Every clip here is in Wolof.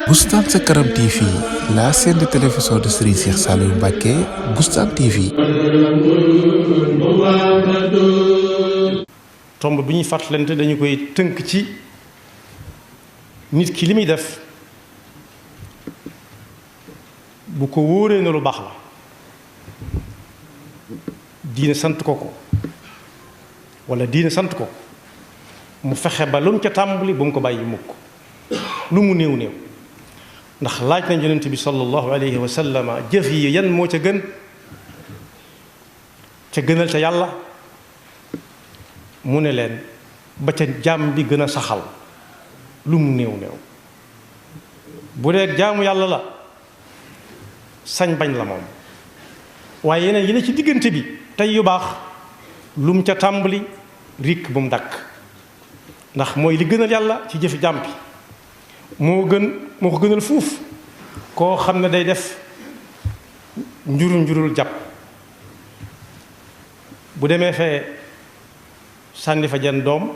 Boustan Sa Kanam TV, la chaîne de télévision de Serigne Cheikh Saliou Mbacké, Boustan TV. tomb bi ñuy fàttalante dañu koy tënk ci nit ki li muy def bu ko wóoree na lu baax la diine sant ko wala diine sant ko mu fexe ba lu mu ca tàmbali bu mu ko bàyyi mukk lu mu néew néew ndax laaj nañ yonent bi sallallahu alayhi wa sallam jëf yi yan moo ca gën ca gënal ca yàlla mu ne leen ba ca jaam bi gën a saxal lu mu néew néew bu dee jaamu yàlla la sañ bañ la moom waaye yeneen yi ne ci diggante bi tey yu baax lu mu ca tàmbali rikk bu mu dakk ndax mooy li gënal yàlla ci jëfi jaam bi moo ko gënal fuuf koo xam ne day def njurul jàpp bu demee fee sànni fa jenn doom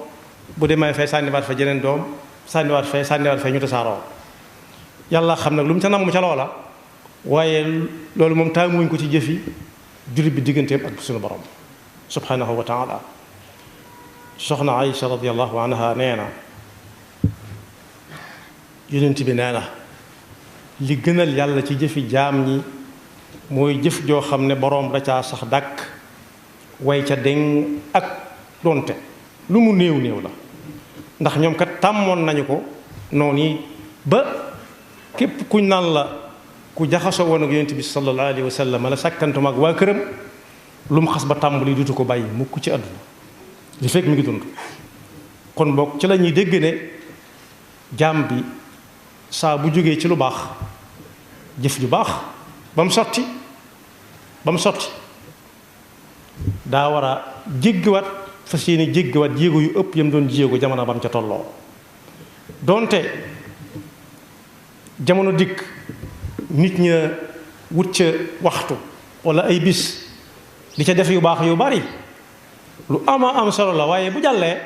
bu demee fee sànniwaat fa jeneen doom sànniwaat fee ñu tasaaroo yàlla xam nag lu mu ca namm ca loola waaye loolu moom taamuñ ko ci jëfi jullit bi digganteem ak suñu borom subhanahu wa taala soxna Aïcha radiallahu anha nee na yonent bi nee na li gënal yàlla ci jëfi jaam ñi mooy jëf joo xam ne boroom da caa sax dàkk way ca deŋ ak donte lu mu néew néew la ndax ñoom kat tàmmoon nañu ko noonu yi ba képp kuñ naan la ku jaxasoo woon ak yonent bi sallallahu alayhi wa sallam la sàkkantuma ak waa këram lu mu xas ba tàmbali dutu ko bàyyi mukk ci àdduna li fekk mi ngi dund kon boog ci la ñuy dégg ne jaam bi saa bu jógee ci lu baax jëf ju baax ba mu sotti daa war a jéggiwaat fas yéene jéggiwaat jéego yu ëpp yam doon jéego jamono ba mu ca tolloo donte jamono dikk nit ña wut ca waxtu walla ay bis di ca def yu baax yu bari lu am solo la waaye bu jàllee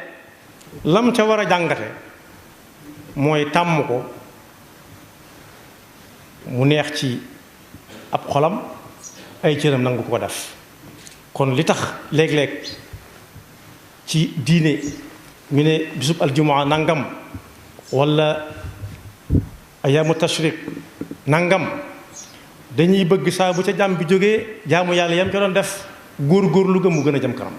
lam ca war a jàngate mooy tàmm ko mu neex ci ab xolam ay cëram nangu ko def kon li tax léeg-léeg ci diine ñu ne bisub aljumaa nangam walla ayaamu tashrik nangam dañuy bëgg saa bu ca jàmm bi jógee jaamu yàlla yam ca doon def góor-góorlu ga mu gën a jëm kanam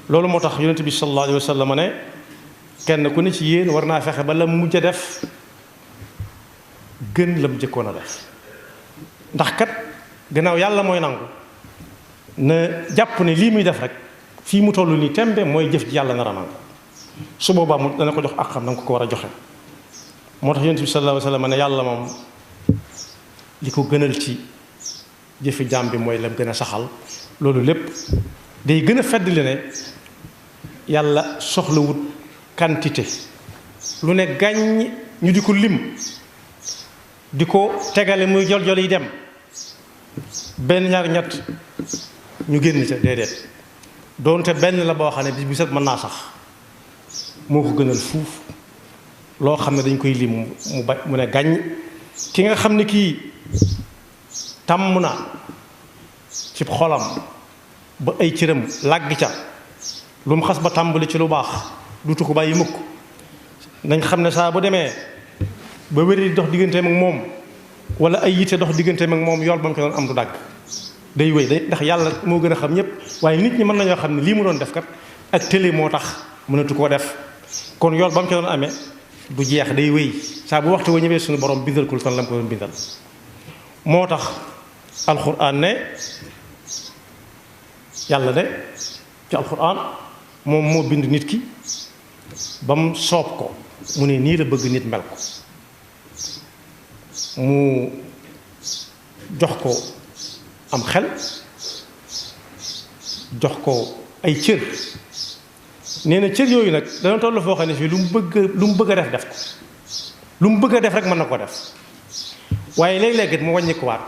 loolu moo tax yonent bi sallallahu alayhi wa sallam ne kenn ku ne ci yéen war naa fexe ba la mujj a def gën la mu jëkkoon a def ndax kat gannaaw yàlla mooy nangu na jàpp ne lii muy def rek fii mu toll nii tembe mooy jëf ji yàlla nar a nangu su boobaa mu dana ko jox ak xam na nga ko war a joxe moo tax yonent bi sallallahu alayhi wa sallam ne yàlla moom li ko gënal ci jëfi jaam bi mooy lam gën a saxal loolu lépp day gën a feddali ne yàlla soxlawut quantité lu ne gàññ ñu di ko lim di ko tegale muy jol yi dem benn ñaar ñett ñu génn ca déedéet doonte benn la boo xam ne bis bu set mën naa sax moo ko gënal fuuf loo xam ne dañ koy lim mu ne gàññ ki nga xam ne kii tàmm na ci xolam ba ay cëram làgg ca lu mu xas ba tàmbali ci lu baax dutu ko bàyyi mukk nañ xam ne saa bu demee ba wéri dox digganteem ak moom wala ay yitte dox digganteem ak moom yool ba mu ko doon am du dàgg day wéy day ndax yàlla moo gën a xam ñépp waaye nit ñi mën nañoo xam ne lii mu doon def kat ak télé moo tax mënatu koo def kon yool ba mu ko doon amee du jeex day wéy saa bu waxtu wa ñëwee suñu borom bindal ko tan la mu ko doon bindal moo tax alxuraan ne yàlla ne ci alxuraan moom moo bind nit ki ba mu soob ko mu ne nii la bëgg nit mel ko mu jox ko am xel jox ko ay cër nee na cër yooyu nag dana toll foo xam ne fii lu mu bëgg a def ko lu mu bëgg a def rek mën na ko def waaye léeg-léeg mu wàññi ko waat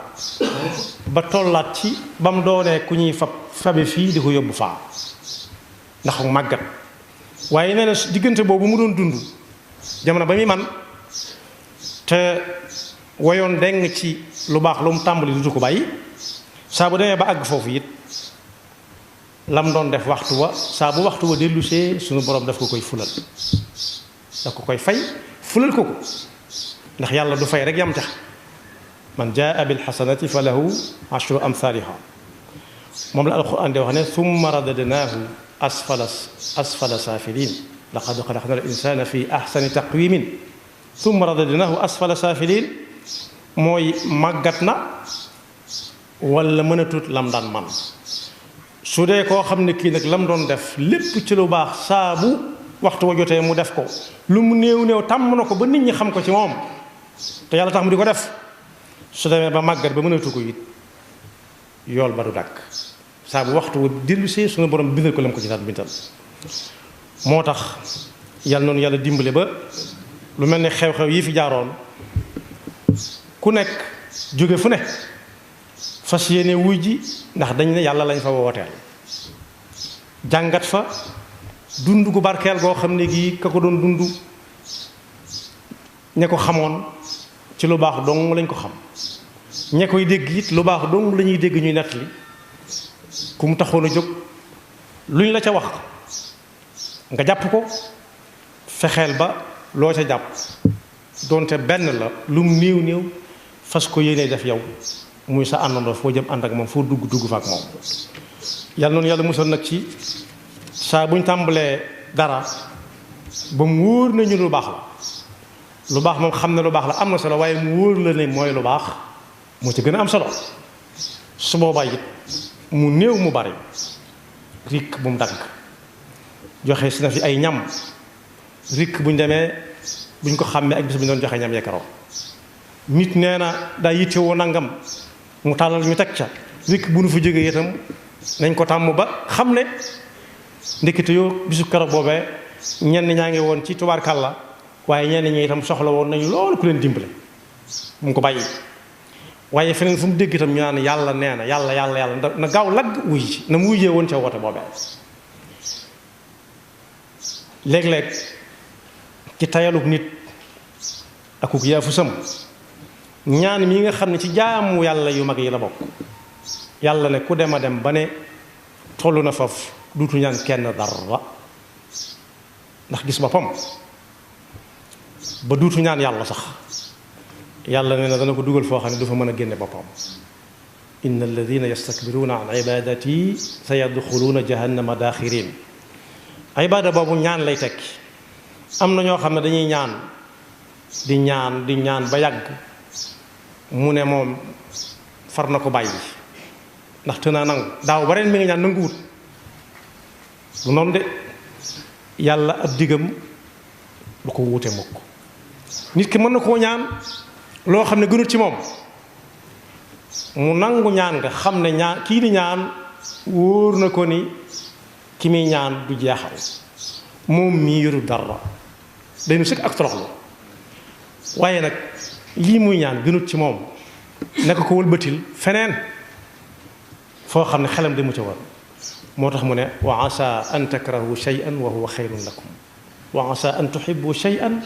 ba tollaat ci ba mu doonee ku ñuy fabe fii di ko yóbbu faa ndax màggat waaye nee na diggante boobu mu doon dund jamono ba muy man te woyoon deng ci lu baax lu mu tàmbali dutu ko bàyyi saa bu demee ba àgg foofu it lam doon def waxtu wa saa bu waxtu wa dellusee suñu borom daf ko koy fulal daf ko koy fay fulal ko ndax yàlla du fay rek yam tax man jaa bil hasanati falahu ashru amthaliha moom la alquran di wax ne thumma radadnaahu asfala saafiliin laqad xalaqna al insana fi ahsani taqwimin thumma radadnaahu asfala saafiliin mooy màggat na wala mënatut lam daan man su dee koo xam ne kii nag lam doon def lépp ci lu baax saa bu waxtu wa jotee mu def ko lu mu néew néew tàmm na ko ba nit ñi xam ko ci moom te yàlla tax mu di ko def su demee ba màggat ba mënatu ko it yool ba du dàkk saa bu waxtu wa dellusee suñu borom bindal ko lam ko ci daan bindal moo tax yàlla noonu yàlla dimbale ba lu mel ne xew-xew yi fi jaaroon ku nekk jóge fu ne fas yéene wuy ji ndax dañ ne yàlla lañ fa wooteel jàngat fa dund gu barkeel goo xam ne gii ka ko doon dund ña ko xamoon ci lu baax dong lañ ko xam ña koy dégg it lu baax dong la ñuy dégg ñuy nettali ku mu taxoon a jóg luñ la ca wax nga jàpp ko fexeel ba loo ca jàpp doonte benn la lu mu néew néew fas ko yéene def yow muy sa àndandoo foo jëm ànd ak moom foo dugg fa ak moom yàlla noonu yàlla musal nag ci saa buñ tàmbalee dara ba mu wóor nañu lu baax la lu baax moom xam ne lu baax la am na solo waaye mu wóor la ne mooy lu baax moo ci gën a am solo su boobaa it mu néew mu bari rikk bu mu dagg joxe si na fi ay ñam rikk buñ demee buñ ko xàmmee ak bis bu ñu doon joxe ñam yekkaroo nit nee na daa yittewoo nangam mu tàllal ñu teg ca rikk bu nu fa jógee itam nañ ko tàmm ba xam ne ndekete yoo bisu keroog boobee ñenn ñaa ngi woon ci tubaarkàlla waaye ñenn ñi itam soxla woon nañu loolu ku leen dimbale mu ko bàyyi waaye feneen fu mu dégg itam ñu naan yàlla nee na yàlla na gaaw lagg wuy ji na mu wujjee woon ca woote boobee léeg-léeg ci tayalug nit akuk yaafu sam ñaan mi nga xam ne ci jaamu yàlla yu mag yi la bokk yàlla ne ku dem a dem ba ne toll na foofu duutu ñaan kenn dara ndax gis boppam ba duutu ñaan yàlla sax yàlla nee na dana ko dugal foo xam ne du fa mën a génne boppam inna alladina yastakbiruuna an ibadati sa yadxuluuna jahannama daaxirin ibada boobu ñaan lay tekki am na ñoo xam ne dañuy ñaan di ñaan ba yàgg mu ne moom far na ko bàyyi ndax te naa nangu daaw ba ren mi ngi ñaan nanguwut lu noonu de yàlla ab digam du ko wuute mukk nit ki mën na koo ñaan loo xam ne gënut ci moom mu nangu ñaan nga xam ne ñaan kii di ñaan wóor na ko ni ki muy ñaan du jeexal moom mii yoru dara day nu sëkk ak toroxlu waaye nag lii muy ñaan gënut ci moom naka ko wëlbatil feneen foo xam ne xelam demu ca war moo tax mu ne wa asa an takrahu shay'an wa huwa xayrun lakum wa asa an tuhibbu shay'an